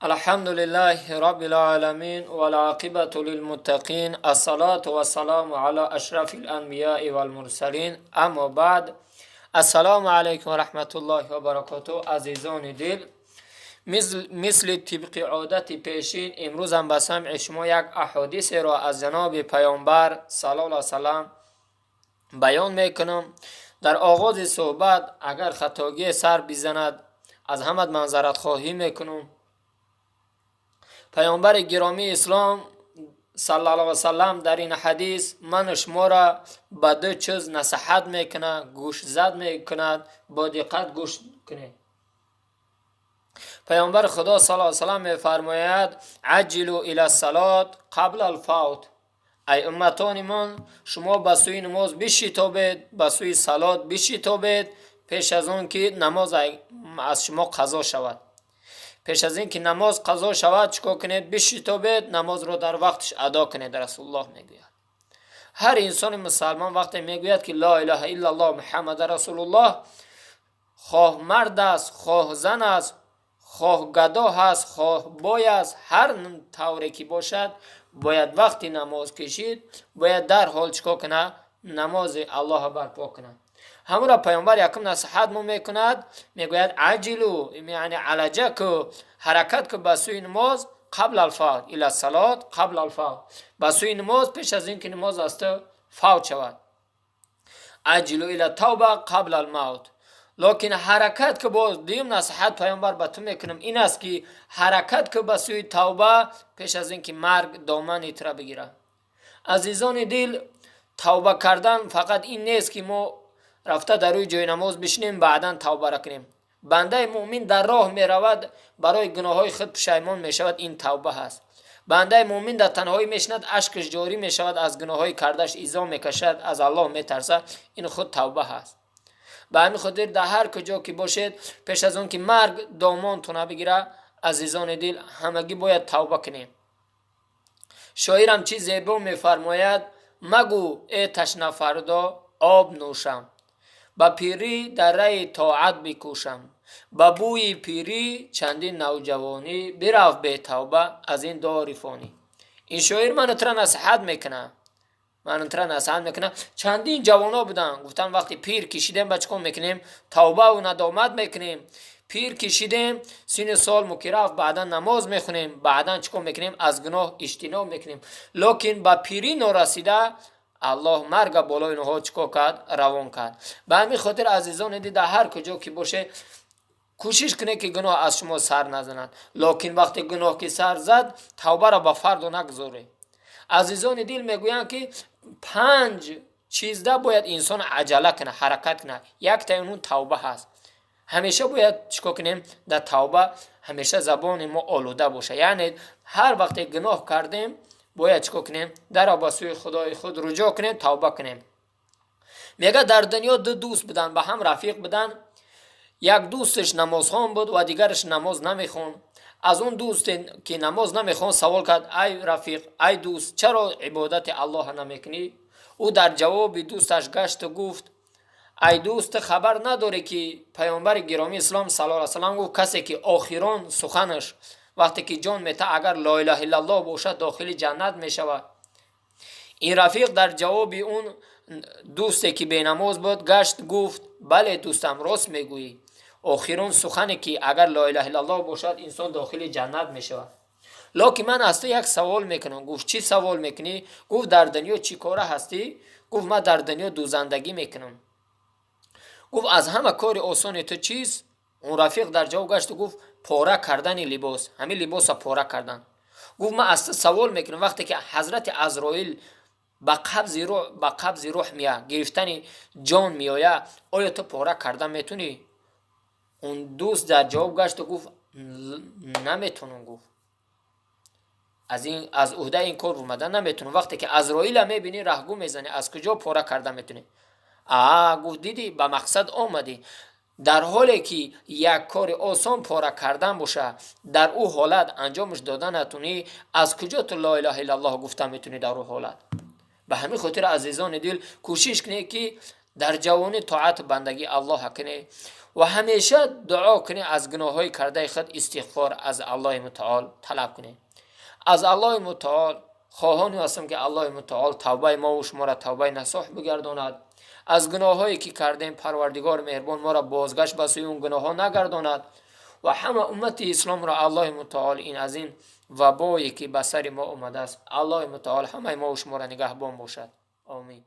الحمد لله رب العالمين والعاقبة للمتقين، الصلاة والسلام على أشرف الأنبياء والمرسلين، أما بعد. السلام عليكم ورحمة الله وبركاته. Азизони дил, мисли тибқи одати пешин, имрӯзам ба самъи шумо як аҳодисеро аз ҷаноби Паёнбар саллаллоҳу алайҳи васаллам баён мекунам. Дар оғози суҳбат агар хатогие сар бизанад, аз ҳамат маъзаратхоҳӣ мекунам. Паёнбари гиромии ислом саллаллоҳу васаллам дар ин ҳадис ману шуморо ба ду чиз насиҳат мекунад, гӯшзад мекунад. Бо диққат гӯш кунед. Паёнбари Худо саллаллоҳу васаллам мефармояд: عجلوا إلى الصلاة قبل الفوت. Ай умматони ман, шумо ба сӯи намоз бишитобед, ба сӯи салот бишитобед, пеш аз он ки намоз аз шумо қазо шавад. Пеш аз ин ки намоз қазо шавад, чӣ кор кунед? Бишитобед, намозро дар вақташ адо кунед, Расулуллоҳ мегӯяд. Ҳар инсони мусалмон вақте мегӯяд, ки لا إله إلا الله محمد رسول الله, хоҳ мард аст, хоҳ зан аст, хоҳ гадо ҳаст, хоҳ бой аст, ҳар тавре ки бошад, бояд вақти намоз кашид, бояд дарҳол чӣ кор кунад? Намози Аллоҳро барпо кунад. Ҳамуро Паёнбар якум насиҳат мо мекунад, мегӯяд: عجلوا, яъне алаҷа ку, ҳаракат ку ба сӯи намоз, قبل الفوت، إلى الصلاة قبل الفوت, ба сӯи намоз, пеш аз ин ки намоз аз ту фавт шавад. عجلوا إلى التوبة قبل الموت. Локин ҳаракат ки, боз дуюм насиҳат Паёнбар ба ту мекунам ин аст, ки ҳаракат ки ба сӯи тавба, пеш аз ин ки марг домани тура бигирад. Азизони дил, тавба кардан фақат ин нест, ки мо рафта дар рӯи ҷои намоз бишинем, баъдан тавбара кунем. Бандаи муъмин дар роҳ меравад, барои гуноҳҳои худ пушаймон мешавад, ин тавба ҳаст. Бандаи муъмин дар танҳоӣ мешинад, ашкаш ҷорӣ мешавад, аз гуноҳҳои кардаш изо мекашад, аз Аллоҳ метарсад, ин худ тавба ҳаст. Ба ҳамин хотир дар ҳар куҷо ки бошед, пеш аз он ки марг домонтона бигира, азизони дил, ҳамагӣ бояд тавба кунем. Шоирам чӣ зебо мефармояд: «Магӯ, э ташна, фардо об нӯшам, ба пирӣ дар раи тоат бикӯшам. Ба бӯи пирӣ чандин навҷавонӣ бирафт бетавба аз ин дори фонӣ». Ин шоир ману тура насиҳат мекунад, ману тура насиҳат мекунад. Чандин ҷавоно буданд, гуфтанд: «Вақте пир кишидем, ба чӣ кор мекунем? Тавбаву надомат мекунем. Пир кишидем, сину сол ки рафт, баъдан намоз мехонем, баъдан чӣ кор мекунем? Аз гуноҳ иҷтиноб мекунем». Локин ба пирӣ норасида, Аллоҳ марга болои онҳо чӣ кор кард? Равон кард. Ба ҳамин хотир, азизони дил, дар ҳар куҷо ки боше, кӯшиш кунед, ки гуноҳ аз шумо сар назанад. Локин вақте гуноҳ ки сар зад, тавбаро ба фардо нагузоред. Азизони дил, мегӯянд, ки панҷ чизда бояд инсон аҷала кунад, ҳаракат кунад. Яктаи он тавба ҳаст. Ҳамеша бояд чӣ кор кунем? Дар тавба ҳамеша забони мо олуда бошад, яъне ҳар вақте гуноҳ кардем, бояд чӣ кор кунем? Даро ба сӯи Худои худ руҷӯъ кунем, тавба кунем. Мега, дар дунё ду дӯст буданд, ба ҳам рафиқ буданд. Як дӯсташ намозхон буд ва дигараш намоз намехонд. Аз он дӯсте, ки намоз намехонд, савол кард: «Ай рафиқ, ай дӯст, чаро ибодати Аллоҳа намекунӣ?» Ӯ дар ҷавоби дӯсташ гашту гуфт: «Ай дӯст, ту хабар надорӣ, ки Паёнбари гиромии ислом саллаллоҳу салам гуфт: касе ки охирон суханаш, вақте ки ҷон мета, агар لا إله إلا الله бошад, дохили ҷаннат мешавад». Ин рафиқ дар ҷавоби он дӯсте, ки бенамоз буд, гашт гуфт: «Бале, дӯстам, рост мегӯӣ, охирон сухане ки агар لا إله إلا الله бошад, инсон дохили ҷаннат мешавад. Локин ман аз ту як савол мекунам». Гуфт: «Чӣ савол мекунӣ?» Гуфт: «Дар дунё чӣ кора ҳастӣ?» Гуфт: «Ман дар дунё дӯзандагӣ мекунам». Гуфт: «Аз ҳама кори осони ту чист?» Он рафиқ дар ҷавоб гашту гуфт: «Пора кардани либос, ҳамин либоса пора кардан». Гуфт: «Ман аз ту савол мекунам, вақте ки ҳазрати Азроил ба қабзи рӯҳ мея, гирифтани ҷон меояд, оё ту пора кардан метунӣ?» Он дӯст дар ҷавоб гашту гуфт: «Наметунам». Гуфт: «Аз уҳдаи ин кор омада наметунам. Вақте ки Азроила мебинӣ, раҳгу мезанӣ, аз куҷо пора карда метунӣ?» «Аа», гуфт, «дидӣ, ба мақсад омадӣ. Дар ҳоле ки як кори осон пора кардан боша, дар ӯ ҳолат анҷомаш дода натунӣ, аз куҷо ту لا إله إلا الله гуфта метунӣ дар ӯ ҳолат?» Ба ҳамин хотир, азизони дил, кӯшиш кунед, ки дар ҷавонӣ тоату бандагии Аллоҳа кунед. Ва ҳамеша дуо кунед, аз гуноҳҳои кардаи худ истиғфор аз Аллоҳи Мутаол талаб кунед. Аз Аллоҳи Мутаол хоҳоне ҳастам, ки Аллоҳи Мутаол тавбаи мову шуморо тавбаи насоҳ бигардонад. Аз гуноҳҳое ки кардем, Парвардигори меҳрубон моро бозгашт ба сӯи он гуноҳҳо нагардонад ва ҳама уммати исломро Аллоҳи Мутаол ин аз ин вабое ки ба сари мо омадааст, Аллоҳи Мутаол ҳамаи мову шуморо нигаҳбон бошад. Омин.